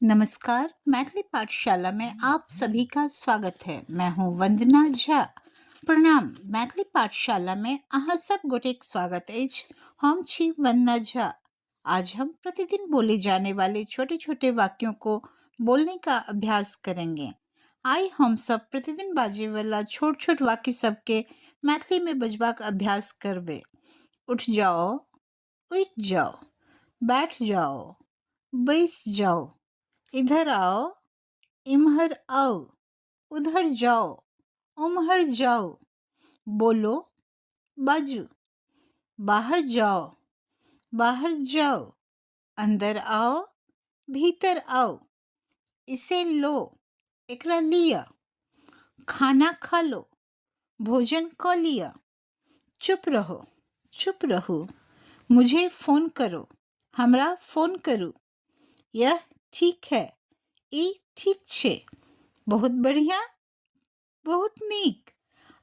नमस्कार, मैथिली पाठशाला में आप सभी का स्वागत है। मैं हूँ वंदना झा। प्रणाम, मैथिली पाठशाला में अहाँ सब गोटेक स्वागत अछि। हम छी वंदना झा। आज हम प्रतिदिन बोले जाने वाले छोटे छोटे वाक्यों को बोलने का अभ्यास करेंगे। आइ हम सब प्रतिदिन बाजे वाला छोट छोट वाक्य सबके मैथिली में बजबाक अभ्यास करबै। उठ जाओ, उठ जाओ, बैठ जाओ, बैस जाओ, इधर आओ, इम्हर आओ, उधर जाओ, उम्हर जाओ, बोलो, बाजू, बाहर जाओ, बाहर जाओ, अंदर आओ, भीतर आओ, इसे लो, एकरा लिअ, खाना खा लो, भोजन क लिअ, चुप रहो, चुप रहू, मुझे फोन करो, हमरा फोन करू, यह ठीक है, ई ठीक छे, बहुत बढ़िया, बहुत नीक,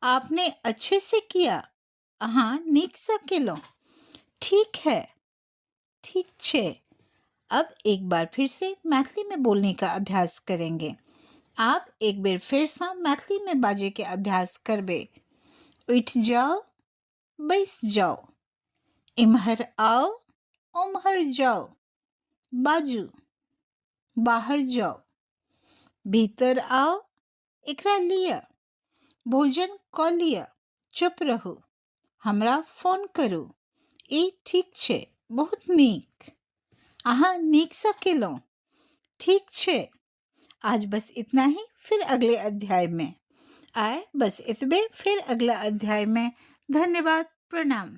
आपने अच्छे से किया, अहाँ नीकसँ केलहुँ, ठीक है, ठीक छे। अब एक बार फिर से मैथिली में बोलने का अभ्यास करेंगे। आब एक बेर फेरसँ मैथिली में बाजे के अभ्यास करबै। उठि जाउ, बैस जाउ, एम्हर आउ, ओम्हर जाउ, बाजू, बाहर जाउ, भीतर आउ, एकरा लिअ, भोजन कऽ लिअ, चुप रहू, हमरा फोन करू, ई ठीक छै, बहुत नीक, अहाँ नीकसँ केलहुँ, ठीक छै। आज बस इतना ही, फिर अगले अध्याय में। आय बस इतबे, फिर अगला अध्याय में। धन्यवाद, प्रणाम।